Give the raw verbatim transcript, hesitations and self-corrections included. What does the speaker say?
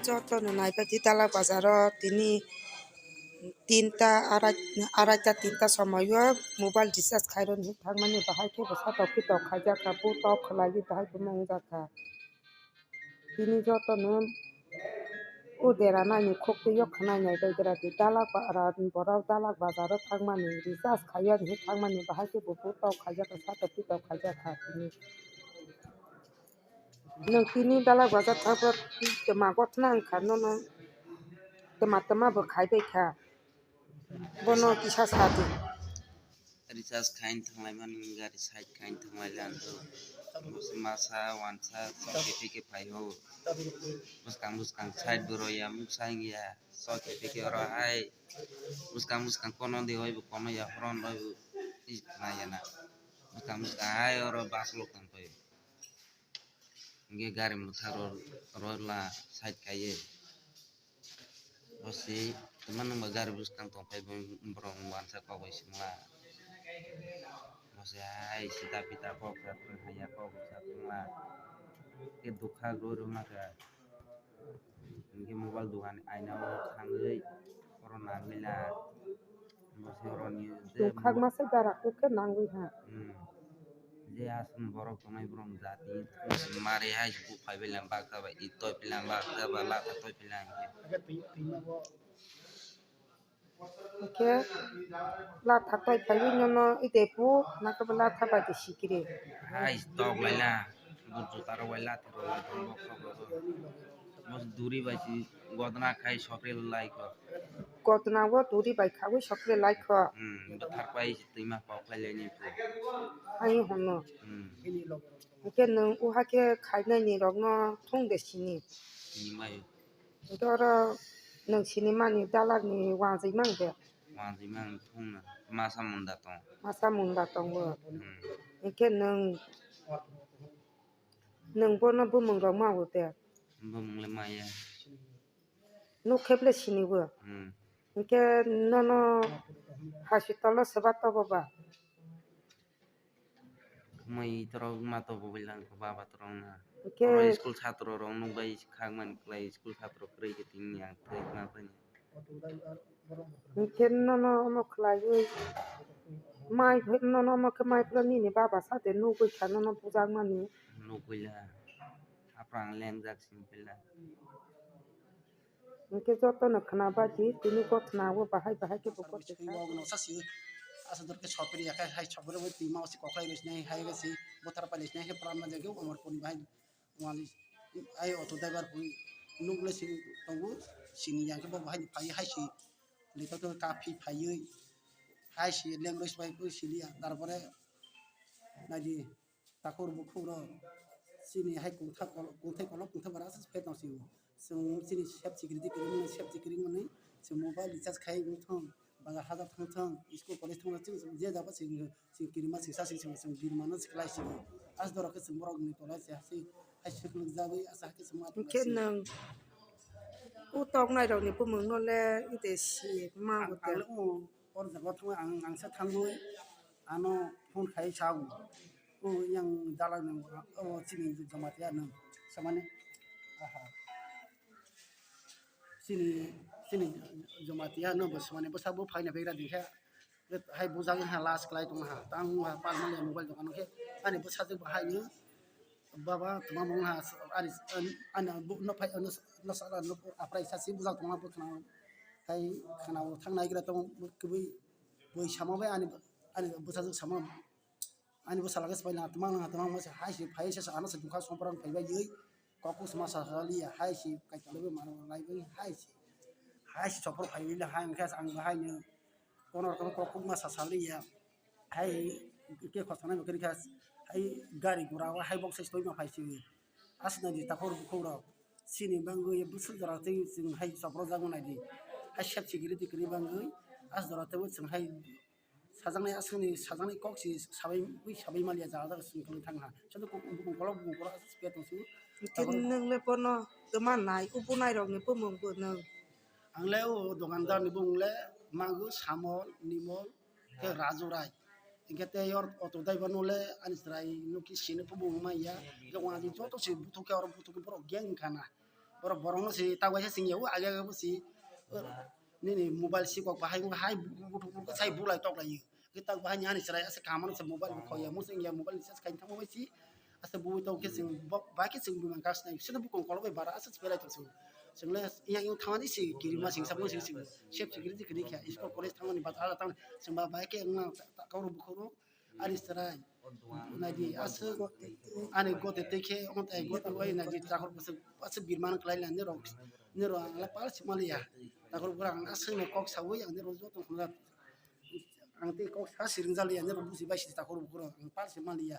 Jotono naibaidi dalak bazaro tini tinta arai, araita tinta somoio mobile recharge khairokni thangmani bahai khe bo satok pitok khaijakha, bo tok khwlaiwi bahai khe mungjakha. Tini jotono o dera nani khok twi o khwnai naibai dera di dalak ba-, ra-, borok dalak bazaro thangmani recharge khaiya hinwi thangmani bahai khe bo tok khaijakha, satok pitok khaijakha tini. Nwng tini dalak bazar thangphro twma gothna wngkha, nono twma twma bo khaibai kha, bono kisa sa di. Recharge khaina thanglaimani gari side khaina thanglaila ang masa wansa sok khe phai ho. Bwskang bwskang side bo rwya muksa wngya sok khe oro hai bwskang bwskang kono de hoi bo kono ya horon roi bo nai ya na bwskang bwskang hai oro bus lok tong phai. Hingke gari mwthang rw-, rwla side kaiye. Bo se tongma nangba gari bwskang tongphai bo borok wansa kok bai singla. Bo se hai sita pita kok sa tong haiya kok sa tongla. Khe dukha rw rwma kha. Hingke mobile dogan aina o thangwi oro nangwi la. Bo se oroni je Tongkhak masa gara kuk khe nangwi ha. Hmm. Je aswk borok tongnai borok jati mari hai se buphai bai lang baksa bai, itoi bai lang baksa bai, latha toi bai lang. Hingke latha toi phaiwi nono ite pu naka bai latha bai de sikiri. Hai tok lai la, butu taro bai latha rok lai tong bok sok rok. Bo duri bai si godna khai sokre lai kho. Godna o duri bai khawi sokre lai kho. Hmm, bwthar pai si twima kok lai lai ni phu. Hai hono. Hmm. Hingke nwng uha khe khainai ni rok no thung de sini. Sini mai. Hingke oro nwng sini mani dalak ni wngjaimang de. Wngjaimang thung na. Masa munda tong. Masa munda tongo. Hmm. Hingke nwng, nwng bono bumung rok ma o de. Bumung le maya. Nuk kheble sini bo. Hmm. Hingke nono hospital o seba tobo ba. Mai torok ma tobo bai lang baba torok na. Hingke oro school satro rok nuk bai khak man klai school satro kwrwi khe tini ang thai ma bai. Hingke nono omo khlaiwi mai phai nono omo khe mai phai nini baba sade nugwi kha nono bujakmani. Nugwi la. Aprang lengjak sini pila. Hingke jotono khna bai di, tini gothna o bahai bahai khe bo gothna. Asa dorke sopiri ya khai hai sopiri bo twi ma osi koklai rwsnai hai ga si bothar pai rwsnai hai pran ma jagao Amarpur ni bahai wali ai auto driver pui nuk le si tongo sini yang khe bo bahai phai hai si lito to kaphi phaiwi hai si leng rwis bai pui sili ya tarpore nai di. Takhur bukhuk rok chini hai kungthak kol-, kungthai kolok kungthai bara aswk phet tong sio. Chwng chini sep chikiri di kwrwngmani sep chikiri mani chwng mobile recharge khai wng thung, bazar hajar thang thung, school college thang thung, chwng je jaba chwng chwng kirima chwng sa chwng chwng chwng birmano chwng kwlai sio. As dorok khe chwng borok ni tola se hasi hai swk nuk jagwi asa hai khe chwng ma. Hwnkhe nwng o toknai rokni bumung no le ide si ma. Ang, ang le o, o jaga thangwi ang, ang sa thangwi ano phone khai sa o. O yang dalak nang o chini Jamatia nang samani. Aha. Chini, chini Jamatia nang bo samani bwsa bo phaina begra dikha. Hai bujak ha last klai tong ha. Tang ha palma le mobile dokan khe ani bwsa je bahai ni. Baba tuma mong ha ani, ani, ani no phai no sala no aprai sa si bujak tong ha bo khna. Hai khna o thang nai gra tong kbui bui sama bai ani, ani bwsa je sama. Ani bwsa lage se pai lang, twmang lang, twmang masa hai se phai se ano se dukha sompra phai bai yui. Kok kus masa sali ya hai se kai tole be mano lai bai hai se. Hai se sopor phai bai hai hwnkhe ang bai hai no. Kono kono kok kus masa sali ya. Hai ke khosana bai kha hai gari gura hai bok se stoi ma phai se. Asna di takhor bukhok rok. Sini bangwi bwswk jora tei chwng hai sopor jak nai di. Hai sep sikiri tikiri bangwi as jora tei chwng hai Sajaknai aswkni sajaknai kok si sabai ui sabai maliya jaga jaga sini kwlwng thang ha. Chwng bukung kolok bukung kolok aswk pia tong sio. Hwnkhe nwng le bono twma nai, o bunai rokni bumung bo nwng? Ang le o dukandar ni bumung le mago Samol, Nimol, khe Raju Rai. Hwnkhe tei yor auto driver no le ani chwrai no khe sini bumung manya. Joto se buthuk khe oro buthuk khe borok gang wngkha na. Borok borokno se tak bai se sing ya, o age age bo se, o nini mobile si kok bahai, bahai bu-, bu-, bu-, bu-, sai bulai tok lai. Ki tak bahai ni ani chwrai ase kamano se mobile bo khoya, mo se ya mobile ni charge khai thangma bai si. Ase bui tok khe sing bo, bai khe sing bui man gas nai. Sino bukong kolo bai bara ase belai tok sing. Sing le yang yang thangani se kirima sing sabo sing sing. Sep sikiri sikiri khe school college thangani ba thala thang sing ba bai khe wngna ta-, ta-, kauro bukhoro. Ani chwrai. Naidi, aswk ani gote tei khe, omo tai gote bai naidi, takhor bwswk, aswk birman kwlai la nirok, nirok ang la pal se maliya. Takhor bwkhwrang ang aswk no kok saui ang nirok joto khna, ang tei kok sa siring jaliya, nirok buji bai si takhor bwkhwrang ang pal se maliya.